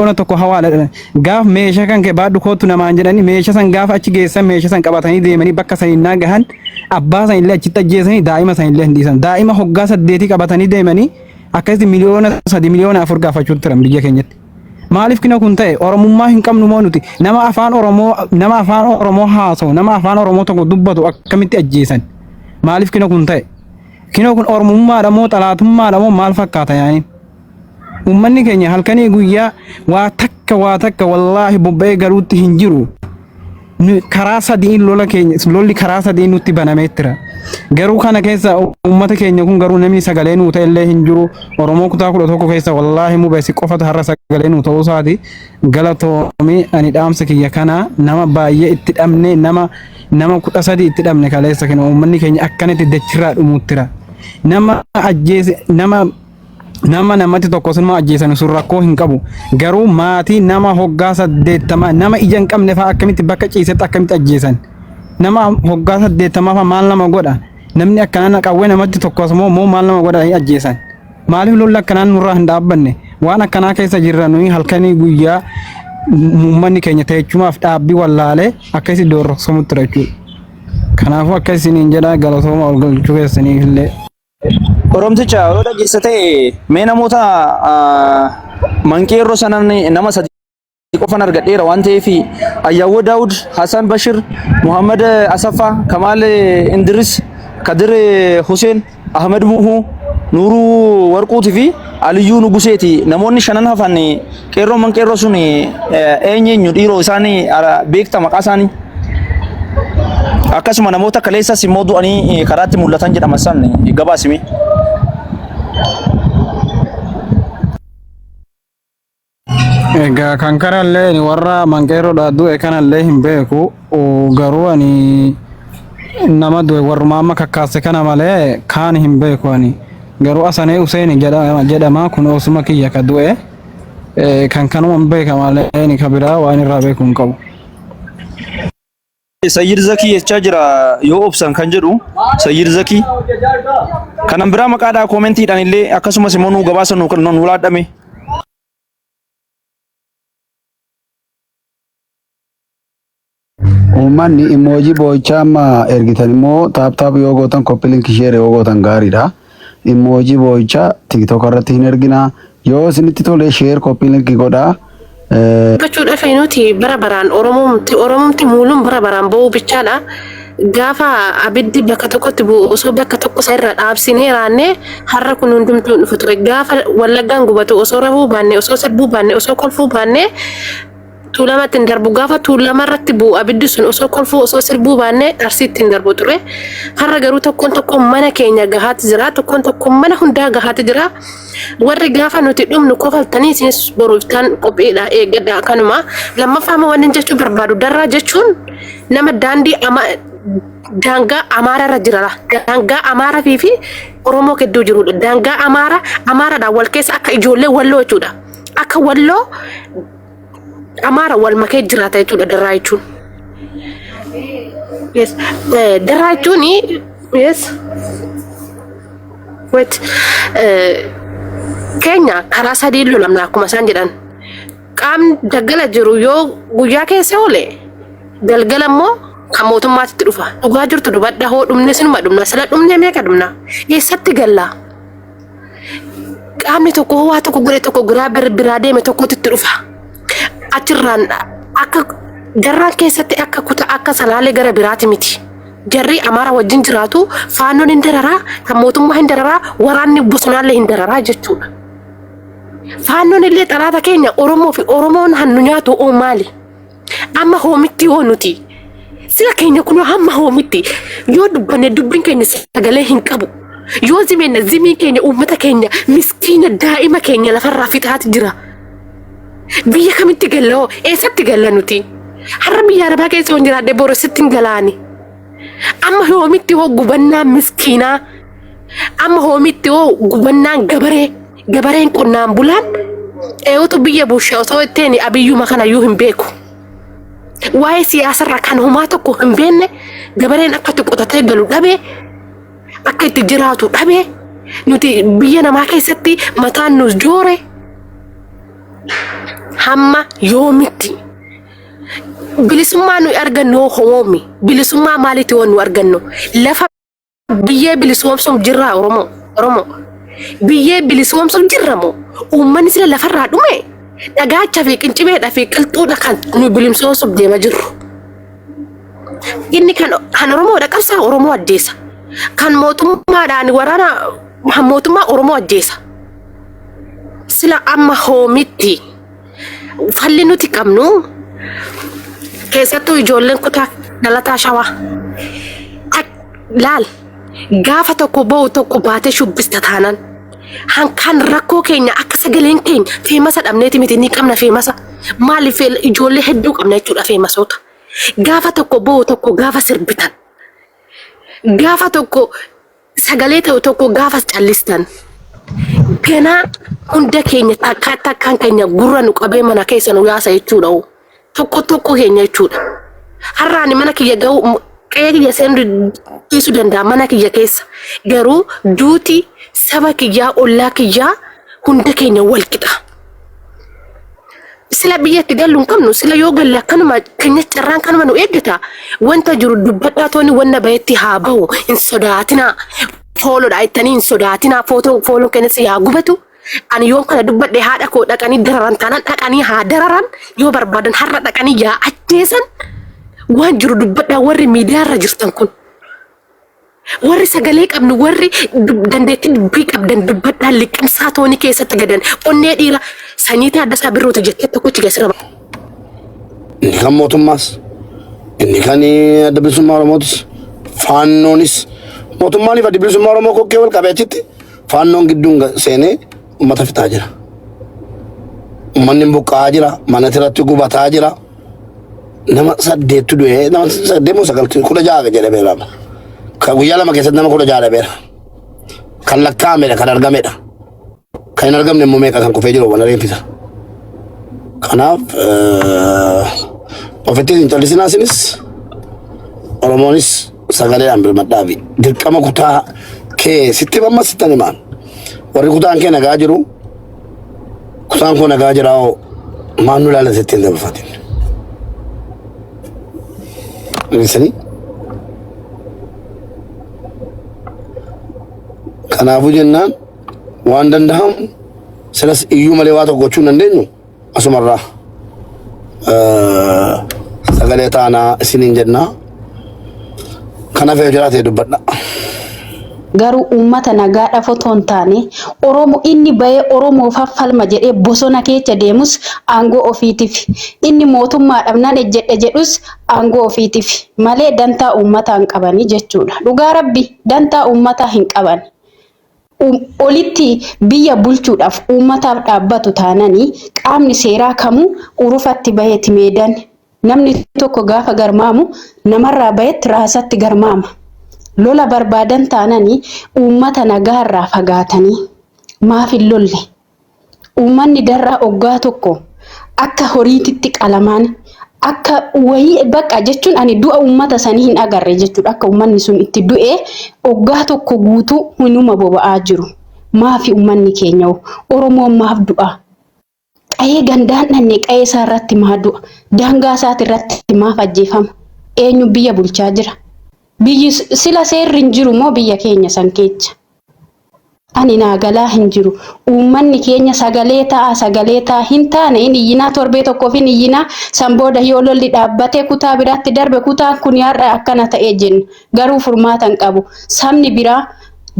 1 miliyoona hawaala jedhan. Gaaf meeshaa kan kee baadhu kootu namaan jedhanii meeshaa san gaafa achi geessan meeshaa san qabatanii deemanii bakka san hin gahan abbaa san illee achitti ajjeesanii daa'ima san illee hin dhiisan. Daa'ima hoggaa 8 qabatanii deemanii akkasitti 3 miliyoona 4 miliyoona gaafachuu turan biyya keenyatti. Maaliif kina kun ta'e? Oromummaa hin qabnu moo nuti? Nama afaan Oromoo, nama afaan Oromoo haasa'u, nama afaan Oromoo tokko dubbatu akkamitti ajjeesan? Maaliif kina kun ta'e? Kina kun Oromummaadha moo xalaatummaadha moo maal fakkaata yaani? Uummanni keenya halkanii guyyaa waa takka waa takka wallaahi bobba'ee galuutti hin jiru. Karaa sadiin lola keenya lolli karaa sadiin nutti banamee jira. Garuu kana keessa uummata keenya kun garuu namni sagalee nuu ta'e illee hin jiru. Oromoo kutaa 11 keessa wallaahi mubeessi qofatu har'a sagalee nuu ta'uu isaati. Galatoomii, ani dhaamsa kiyya kana nama baay'ee itti dhabne, nama 13 itti dhabne kaleessa kana uummanni keenya akkanatti dachirraa dhumuuttira. Nama ajjeese, nama namatti tokko sunuma ajjeesan sun rakkoo hin qabu. Garuu maatii nama hoggaa 80 nama ija hin qabne fa'aa akkamitti bakka ciisetti akkamitti ajjeesan? Nama hoggaa 80 fa'aa maal nama godha? Namni akkanaan qawwee namatti tokkos moo moo maal nama godha ajjeesan? Maaliif lolli akkanaan nurraa hin dhaabbanne? Waan akkanaa keessa jirra nuyi halkanii guyyaa uummanni keenya teechumaaf dhaabbii wallaalee akkasii doorroksamutti jira jechuudha. Kanaafuu akka isiniin jedhaa, galatooma ol galchuu keessaniif illee. Oromticha, yoo dhageessa ta'e mee namoota manqeerroo sanan nama sadi qofan argadheera waan ta'eef Ayyaawwoo Daawud, Hassan Bashir, Muhammad Asaffaa, Kamaal Indiris, Kadir Hussein, Ahmed Muhuu, Nuuruu Warquutii fi Aliyyuu Nuguseeti. Namoonni shanan hafan qeerroo manqeerroo sun eenyu eenyu dhiiroo isaanii beekta maqaa isaanii? Akkasuma namoota kaleessas immoo du'anii karaatti mul'atan jedhaman san gabaasime. Egaa kan kanallee ani warra manqeerroodhaa du'e kanallee hin beeku. Garuu ani nama du'e warruma amma kakkaase kana malee kaan hin beeku ani. Garuu Asanee Useen jedhama kun osuma kiyya ka du'e. Kan kanuma hin beeka malee ani ka biraa waan irraa beeku hin qabu. Sayyid Zakii jechaa jira yoo obsan kan jedhu Sayyid Zakii. Kanan biraa maqaadhaa koomentiidhaan illee akkasumas immoo nuu gabaasa nuu nu laadhame. Uummanni emoji boo'ichaa amma ergitan immoo tap tap yoo gootan, copy link, share yoo gootan gaariidha. Emoji boo'ichaa TikTok irratti hin erginaa. Yoo isinitti tole share, copy link godhaa. Dubbachuudhaaf nuti bara baraan Oromumti muuluun bara baraan ba'uu bichaadha. Gaafa abiddi bakka tokkotti bu'u osoo bakka tokko isa irra dhaabsinee raannee har'a kun hundumtuu hin dhufu ture. Gaafa Wallaggaan gubatu osoo rafuu baanne, osoo sirbuu baanne, osoo kolfuu baanne Tuulamatti hin darbu. Gaafa Tuulama irratti bu'u abiddi sun osoo kolfuu, osoo sirbuu baanne Arsiitti hin darbu ture. Har'a garuu tokkoon tokkoon mana keenya gahaati jira. Tokkoon tokkoon mana hundaa gahaati jira. Warri gaafa nuti dhumnu kofaltanii isinis boru iftaan qophiidha eeggadha kanuma. Lammaffaa immoo wanni jechuu barbaadu, Darraa jechuun nama daandii ama daangaa Amaara irra jira. Daangaa Amaaraa fi Oromoo gidduu jirudha. Daangaa Amaara Amaaraadhaan wal keessa akka ijoollee Walloo jechuudha. Akka Walloo Amaara wal makee jiraata jechuudha Darraa jechuun. Yes. Darraa jechuun, yes. Wait. Keenya karaa sadii lolamna akkuma isaan jedhan. Qaamni daggala jiru yoo guyyaa keessa oole galgala immoo kan mootummaatti dhufa. Dhugaa jirtu dubadha, hoo dhumne sinuma dhumna. Sila dhumne meeqa dhumna? Eessatti galla? Qaamni tokko waa tokko godhe, tokko biraa biraa deeme, tokkotti itti dhufa. Achirraan akka Darraan keessatti akka kuta akka Salaalee gara biraati miti. Jarri Amaara wajjin jiraatu, Faannoon hin dararaa, kan mootummaa hin dararaa, waraanni bosonaallee hin dararaa jechuudha. Faannoon illee xalaata keenya. Oromoo fi Oromoon hannu nyaatu oo maali? Amma hoomitti hoo nuti? Sila keenya kunoo hamma hoomitti yoo dubbanne dubbiin keenya sagalee hin qabu. Yoo zimeenna zimii keenya uummata keenya miskiina daa'ima keenya lafarraa fixaati jira. Biyya kamitti galla hoo? Eessatti galla nuti? Har'a biyya Arabaa keessa yoon jiraadhe boru sitti hin galaani. Amma hoomitti hoo gubannaan miskiinaa? Amma hoomitti hoo gubannaan gabaree? Gabareen qonnaan bulaan eewutu biyya bulcha osoo itteen abiyyuma kanayyuu hin beeku. Waa'ee siyaasarraa kan homaa tokko hin beekne gabareen akka itti qotatee galu dhabee, akka itti jiraatu dhabee, nuti biyya namaa keessatti mataan nus joore. Hamma yoomitti? Bilisummaa nuyi argannu hoo yoomi? Bilisummaa maaliiti waan nu argannu? Lafa biyyee bilisoomsuuf jirraa Oromoo? Oromoo. Biyyee bilisoomsuuf jirra moo? Uummanni sila lafarraa dhume? Dhagaacha fi qincibeedha fi qilxuudha kan nu bilisoomsuuf deema jirru. Inni kan kan Oromoodha qabsaa Oromoo ajjeesa. Kan mootummaadhaan waraana kan mootummaa Oromoo ajjeesa. Sila amma hoomitti falli nuti qabnu keessattuu ijoolleen kutaa dhalataa shawaa. Laal gaafa tokko ba'u tokko baatee shubbista taanan hankan rakkoo keenya akka sagaleen keenya feemasa dhabneeti miti ni qabna feemasa maaliif ijoollee hedduu qabna jechuudha feemasoota. Gaafa tokko ba'u tokko gaafa sirbitan gaafa tokko sagalee ta'u tokko gaafa callistan ganaa hunda keenya takkaa takkaan keenya gurra nu qabee mana keessa nu yaasa jechuudha. Tokko tokko keenya jechuudha. Har'a ani mana kiyya ga'u qe'ee kiyya seenuu dhiisuu danda'a mana kiyya keessa. Garuu duuti saba kiyyaa ollaa kiyyaa hunda keenya wal qixa. Sila biyyatti gallu hin qabnu sila yoo galle akkanuma keenya carraan kanuma nu eeggata. Wanta jiru dubbadhaa tooni wanna bahetti haa bahu hin sodaatinaa. Foolodha jettanii hin sodaatinaa footoo fooloon keenyas yaa gubatu. Ani yoon kana dubbadhe haadha koo dhaqanii dararan taanaan dhaqanii haa dararan yoo barbaadan har'a dhaqanii yaa ajjeesan waan jiru dubbadhaa warri miidiyaarra jirtan kun. Warri sagalee qabnu warri dandeettii dubbii qabdan dubbadhaa liqimsaa toonii keessatti gadan onnee dhiira sanyii Taaddasaa Birruuti jettee tokkichi gasirra Inni kan mootummaas, inni kan adda bilisummaa Oromootis, faannoonis mootummaaniif adda bilisummaa Oromoo kokkee wal qabee achitti faannoon gidduun seenee uummata fixaa jira. Uummanni buqqa'aa jira, mana irratti gubataa jira. Nama saddeettu du'ee, nama saddeet moo sagaltu 16 jedhameera. Kan guyyaa 2 keessatti nama 16 dhabeera. Kan lakkaa'amedha, kan argamedha. Kan hin argamne immoo meeqa kan kufee jiru waan reenfisa. Kanaaf ofitti hin callisinaa isinis Oromoonis sagaleedhaan birmadhaafi. Dirqama kutaa kee sitti amma sittan himaan. Warri kutaan kee nagaa jiru kutaan koo nagaa jira hoo maal nu ilaala sitti hin dabarfatin. Dhageessanii? Kanaafuu jennaan waan danda'amu silas iyyuu malee waa tokko gochuu hin dandeenyu asumarraa sagalee taanaa isiniin jennaa. Kana fe'u jiraate dubbadha. Garuu uummata nagaadhaaf otoo hin taane Oromo inni bahee Oromoof falma jedhee bosona keessa deemus aangoo ofiitiif inni mootummaadhaaf nan ejjedha jedhus aangoo ofiitiif malee dantaa uummataa hin qabanii jechuudha. Dhugaa rabbi dantaa uummataa hin qaban. Olitti biyya bulchuudhaaf uummataaf dhaabbatu taananii qaamni seeraa kamuu urufatti baheeti meedan. Namni tokko gaafa garmaamu namarraa bahetti raasatti garmaama. Lola barbaadan taananii uummata nagaarraa fagaatanii maaf hin lolle? Uummanni darraa oggaa tokko akka horiititti qalamaan akka wayii bakka jechuun ani du'a uummata sanii hin agarre jechuudha. Akka uummanni sun itti du'e oggaa tokko guutuu hinuma boba'aa jiru. Maafi uummanni keenya hoo? Oromoon maaf du'a? Qa'ee gandaan dhanne qa'ee isaa irratti maa du'a? Daangaa isaati irratti maaf ajjeefama? Eenyu biyya bulchaa jira? Biyyi sila seerri hin jiru moo biyya keenya san keessa? Ani naa galaa hin jiru. Uummanni keenya sagalee ta'a sagalee ta'a hin taane hin iyyinaa torbee tokkoof hin iyyinaa san booda yoo lolli dhaabbatee kutaa biraatti darbe kutaan kun har'a akkana ta'ee jenna. Garuu furmaata hin qabu. Sabni biraa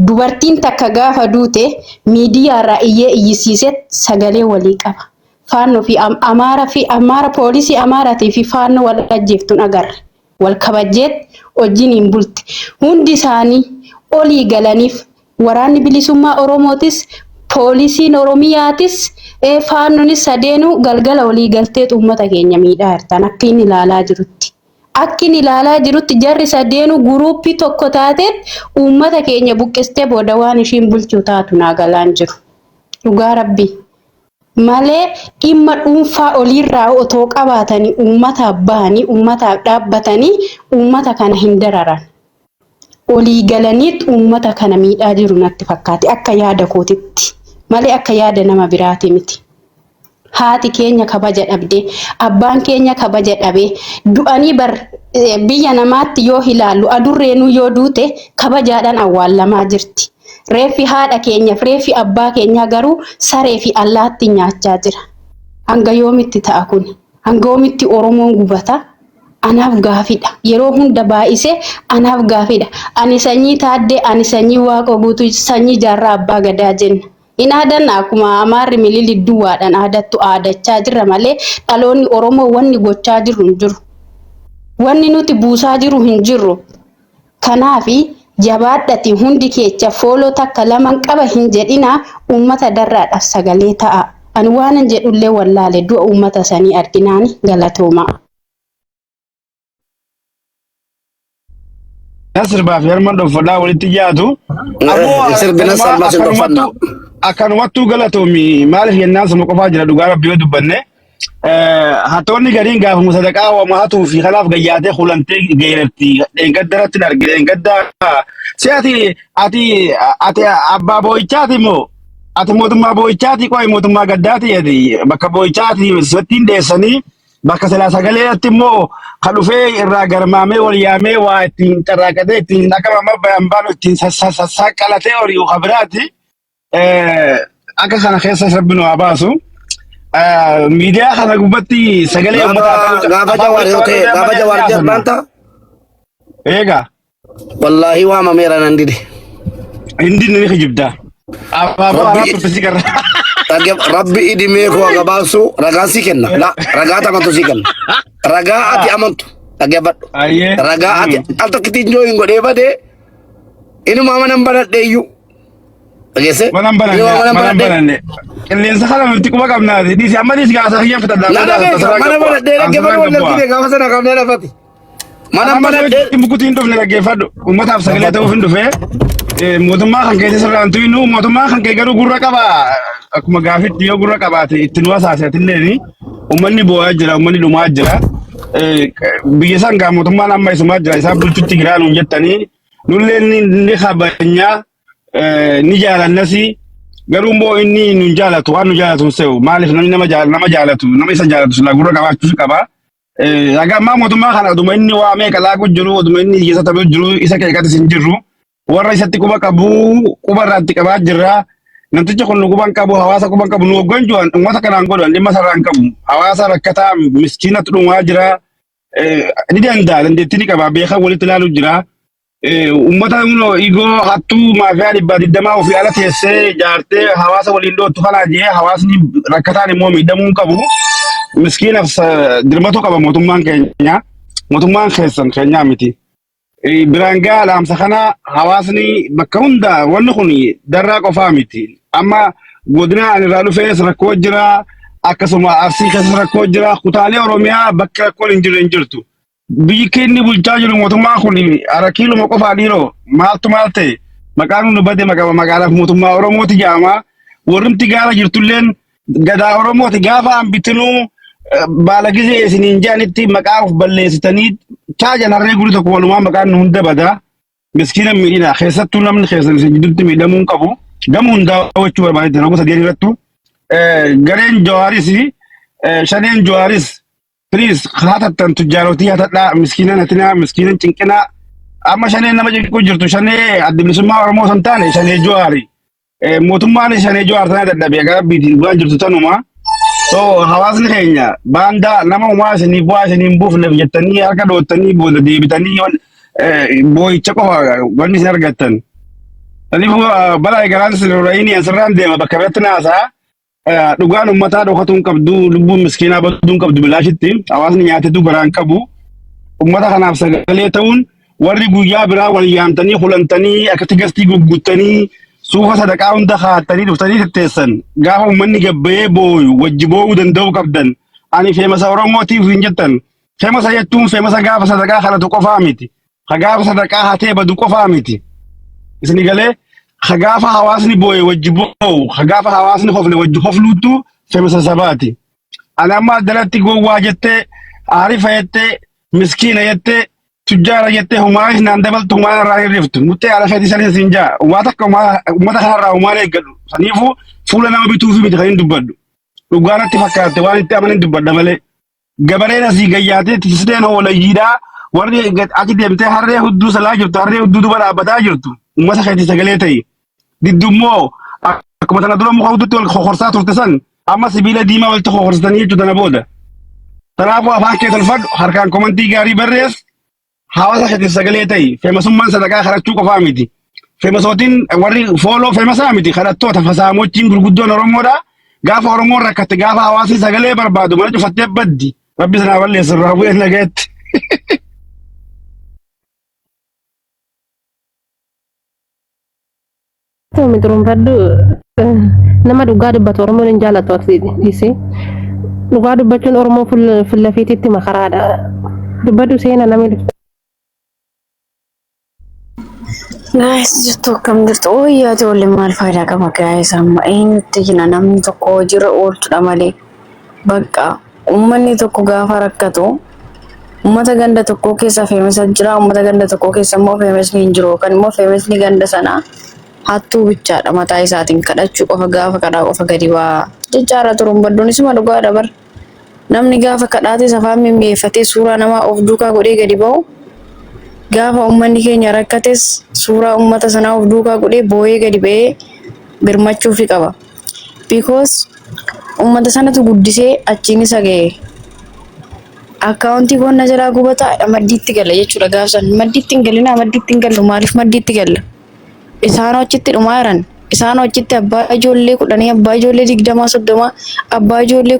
dubartiin takka gaafa duute miidiyaarraa iyyee iyyisiisee sagalee walii qaba. Faannoo fi Amaara fi Amaara poolisii Amaaraatii fi faannoo wal ajjeeftuun agarre. Wal kabajjeet wajjin hin bulti. Hundi isaanii olii galaniif waraanni bilisummaa Oromootis poolisiin Oromiyaatis faannonis sadeenuu galgala olii galteet uummata keenya miidhaa jirtan akka inni ilaalaa jirutti. Akka inni ilaalaa jirutti jarri sadeenuu guruuppii tokko taateet uummata keenya buqqistee booda waan ishiin bulchuu taatu naa galaan jiru. Dhugaa rabbii. Malee dhimma dhuunfaa oliirraa otoo qabaatanii uummataaf bahanii uummataaf dhaabbatanii uummata kana hin dararan. Olii galaniit uummata kana miidhaa jiru natti fakkaate akka yaada kootitti malee akka yaada nama biraati miti. Haati keenya kabaja dhabde, abbaan keenya kabaja dhabe, du'anii bar biyya namaatti yoo ilaallu adurreenuu yoo duute kabajaadhaan awwaallamaa jirti. Reeffi haadha keenyaaf reeffi abbaa keenyaa garuu saree fi allaatti nyaachaa jira. Hanga yoomitti ta'a kuni? Hanga yoomitti Oromoon gubata? Anaaf gaafidha. Yeroo hunda baay'isee anaaf gaafidha. Ani sanyii Taaddee, ani sanyii Waaqoo Guutuu, sanyii Jaarraa Abbaa Gadaa jenna. Hin aadanna akkuma Amaarri Mililik duwwaadhaan aadattu aadachaa jirra malee dhaloonni Oromoo wanni gochaa jiru hin jiru. Wanni nuti buusaa jiru hin jiru. Kanaafi jabaadhati hundi keecha fooloo takka laman qaba hin jedhinaa uummata darraadhaaf sagalee ta'a. Ani waanan jedhullee wallaale du'a uummata sanii arginaani galatoomaa. Sirbaa fi harma dhofadhaa walitti dhiyaatu. Ammoo Sirbina sarmas hin dhoffanna. Akkanumattuu galatoomi maaliif jennaan suma qofaa jira dhugaa rabbi yoo dubbanne. Hattoonni gariin gaafuma sadaqaa waama hatuu fi kanaaf gayyaatee hulantee geerarti. Dheengadda irratti hin argine dheengadda. Si ati ati ati abbaa boo'ichaati moo ati mootummaa boo'ichaati qo'e mootummaa gaddaati ati bakka boo'ichaati sitti hin dheessanii. Bakka silaa sagalee irratti immoo kan dhufee irraa garmaamee wal yaamee waa ittiin carraaqatee ittiin akka amma bayan baanu ittiin sassaqqalatee horii'u kan biraati. Akka kana keessa rabbi nu haa baasu. Miidiyaa kana gubbatti sagalee uummataa Gaafa gaafa afaan jawaar wal yoo ta'e qabatee gaafa malee jawaar haasofna. jedhanta Eegaa wallaahi waamameera nan dide. Hindi ni kijibda. Abaaboo Rabbi alaa turte si garra. Rabbi idimee koo gabaasu ragaa si kenna. La ragaa ati amantu si kenna. Ragaa ati amantu dhaggeeffadhu. Ayyee. Ragaa ati al tokkittiin joo hin godhee badee inuma mana banadhe iyyuu. Dhageesse? Mana bananne Inuma mana mana banadhe. bananne. Qilleensa kana nuti quba qabnaati. Dhiisi amma dhiisi gaasa kiyyaan fitadha. Na dhageessa mana banadhee dhaggeeffadhu wal argite gaafa sana qabnee lafati. Mana Amma banadhee. mukutiin hin dhufne dhaggeeffadhu. Uummataaf sagalee ta'uuf hin dhufe. Mootummaa kan keessa sirraan tuynu mootummaa kan kee garuu gurra qaba. Akkuma gaafitti yoo gurra qabaate itti nu hasaase atilleen uummanni boo'aa jira uummanni dhumaa jira. Biyya san gaa mootummaan amma isumaa jira isaan bulchutti giraa nuun jettanii nullee ni kabajnaa ni jaalannasi garuu immoo inni nun jaalatu waan nu jaalatu hin se'u maaliif namni nama jaalatu nama isa jaalatu silaa gurra qabaachuus qaba. Haga ammaa mootummaa kana oduma inni waa meeqa laaqu jiru oduma inni hiyyeessa ta'u jiru isa qeeqatis hin jirru warra isatti quba qabu quba irraatti qabaa jirra. Namtichi kun nu quba hin qabu hawaasa quba hin qabu nu hoggan jiran uummata kanaan godhan dhimma sarara hin qabu hawaasa rakkataa miskiinatu dhumaa jira. Ni danda'a dandeettii ni qaba beekan walitti ilaalu jira. Uummata immoo igoo hattuu maafiyaa 120 ofii ala teessee ijaartee hawaasa waliin dhoottu kanaa jee hawaasni rakkataan immoo miidhamuu hin qabu. Miskiinaaf dirmatu qaba mootummaan keenya. Mootummaan keessan keenyaa miti. Biraan gahaa dhaamsa kana hawaasni bakka hunda wanni kun darraa qofaa miti. Amma godina ani irraa dhufees rakkoo jira. Akkasuma Arsii keessas rakkoo jira. Kutaalee Oromiyaa bakka rakkoon hin jirre hin jirtu. Biyyi keenya bulchaa jiru mootummaan kun arakiiluma qofaa dhiiroo maaltu maal ta'e maqaan nu bade magaalaaf mootummaa Oromooti jedhama. Warrumti gaara jirtulleen gadaa Oromooti gaafa hambitinuu baala gizee isiniin jedhanitti maqaa of balleessitanii chaajan harree guri tokko walumaa maqaan nu hunda bada. Miskiina miidhina keessattuu namni keessan isin gidduutti miidhamuu hin qabu. Gama hundaa jechuu barbaadetti roga sadeen irrattu gareen Jawaaris shaneen Jawaaris Please hatattan tujjaarotii hatadhaa miskiinan hatinaa miskiinan cinqinaa amma shanee nama cinquu jirtu shanee adda bilisummaa Oromoo san taane shanee Jawaari. Mootummaan shanee Jawaar tana dadhabee gara biitiin bu'aa jirtu tanuma. So hawaasni keenya baandaa nama umaa isinii bu'aa isinii hin buufneef jettanii harka dhoottanii booda deebitanii boo'icha qofa wanni isin argattan. Saniif balaa eegalaan isin ra'inii asirraan deema bakka biratti naasaa. Dhugaan uummataa dhokatuu hin qabdu, lubbuun miskiinaa baduu hin qabdu bilaashitti. Hawaasni nyaatetu garaa hin qabu. Uummata kanaaf sagalee ta'uun warri guyyaa biraa wal yaamtanii hulantanii akkatti gastii gugguttanii suufa sadaqaa hunda kaa'attanii dhuftanii tetteessan gaafa uummanni gabbayee booyu wajji boo'uu danda'uu qabdan. Ani feemasa Oromootiif hin jettan. Feemasa jechuun feemasa gaafa sadaqaa kadhatu qofaa miti. Ka gaafa sadaqaa hatee badu qofaa miti. Isini galee ka gaafa hawaasni boo'e wajji boo'u, ka gaafa hawaasni hofle wajji hofluutu feemasa sabaati. Ani amma addanatti gowwaa jettee, aarifa jettee, miskiina jettee, tujjaara jettee humaanis naan dabaltu humaan irraa hin riftu. Muxxee haala keetii saniin siin jaa. Waa takka uummata kanarraa humaan eeggadhu. Saniifuu fuula nama bituufi miti kan hin dubbadhu. Dhugaa natti fakkaatte waan itti amanin dubbadha malee. Gabareen asii gayyaatee tisleen hoolayyiidhaa warri achi deemtee harree hudduu salaa jirtu harree hudduu duba dhaabbataa jirtu uummata keetii sagalee ta'i. Diddummoo akkuma tana dura muka hudduutti wal kokorsaa turte san amma sibiila diimaa walitti kokorsitanii jechuu tana booda. Kanaafuu afaan kee tolfadhu harkaan komantii gaarii barreessi hawaasa keetiif sagalee ta'i. Feemasummaan sadaqaa kadhachuu qofaa miti. Feemasootiin warri fooloo feemasaa miti kadhattoota fasaamochiin gurguddoon Oromoodha. Gaafa Oromoon rakkatte gaafa hawaasni sagalee barbaadu mana cufattee baddi. Rabbi sanaa balleessu irraa bu'ee nagaatti. Tumi xuruunfadhu nama dhugaa dubbatu Oromoon hin jaalatu ati dhiisi. Dhugaa dubbachuun Oromoo fuula fiititti makaraadha. Dubbadhu seena namni dhufte. Guys, jirtu akkam jirtu? Ooyyaa ijoollee maal faayidaa qaba guys amma eenyutti jira namni tokko hojiirra oolchudha malee bakka uummanni tokko gaafa rakkatu uummata ganda tokkoo keessa feemesa jira uummata ganda tokkoo keessa immoo feemesni hin jiru yookaan immoo feemesni ganda sanaa hattuu bichaadha mataa isaatiin kadhachuu qofa gaafa kadhaa qofa gadi ba'a jechaarra turuun badduun isuma dhugaadha bar namni gaafa kadhaates afaan mimmi'eeffatee suuraa namaa of duukaa godhee gadi ba'u gaafa uummanni keenya rakkates suuraa uummata sanaa of duukaa godhee boo'ee gadi ba'ee birmachuufi qaba. Because uummata sanatu guddisee achiin isa ga'e. Akkaawuntii koon na jalaa gubataadha maddiitti gala jechuudha gaaf san. Maddiitti hin galinaa maddiitti hin gallu maaliif maddiitti galla? Isaan achitti dhumaa jiran. Isaan achitti abbaa ijoollee 10 abbaa ijoollee 20 30 abbaa ijoollee